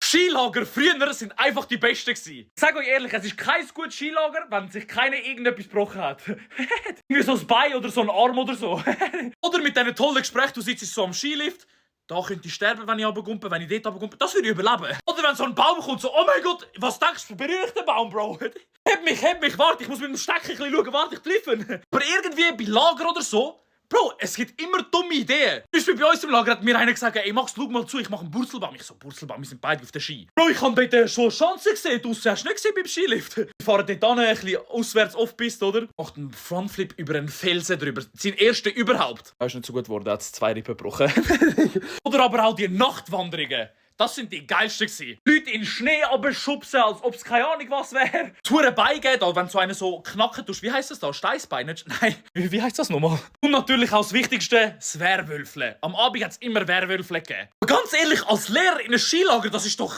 Skilager früher sind einfach die besten gewesen. Ich sage euch ehrlich, es ist kein gutes Skilager, wenn sich keiner irgendetwas gebrochen hat. Irgendwie so ein Bein oder so ein Arm oder so. Oder mit diesen tollen Gesprächen, du sitzt so am Skilift. Da könnte ich sterben, wenn ich runtergumpe, wenn ich dort runtergumpe. Das würde ich überleben. Oder wenn so ein Baum kommt, so, oh mein Gott, was denkst du, berühre ich den Baum, Bro? Heb mich, warte, ich muss mit dem Stecker ein bisschen schauen, warte, ich treffe. Aber irgendwie bei Lager oder so, Bro, es gibt immer dumme Ideen. Zum Beispiel bei uns im Lager hat mir einer gesagt, ey Max, schau mal zu, ich mache einen Burzelbaum. Ich so, Burzelbaum, wir sind beide auf der Ski. Bro, ich habe dort schon Chancen gesehen, du hast du nicht gesehen beim Skilift. Wir fahren dort hin, ein bisschen auswärts Off-Piste, oder? Macht einen Frontflip über einen Felsen drüber. Sein erster überhaupt. Er ist nicht so gut geworden, er hat 2 Rippen gebrochen. Oder aber auch die Nachtwanderungen. Das sind die geilsten gewesen. Leute in Schnee abschubsen, als ob es keine Ahnung was wäre. Touren beigehen, wenn so einen so knacken tust. Wie heisst das da? Steißbein? Nein, wie heisst das nochmal? Und natürlich auch das Wichtigste, das Werwölfle. Am Abend hat es immer Werwölfle gegeben. Aber ganz ehrlich, als Lehrer in einem Skilager, das ist doch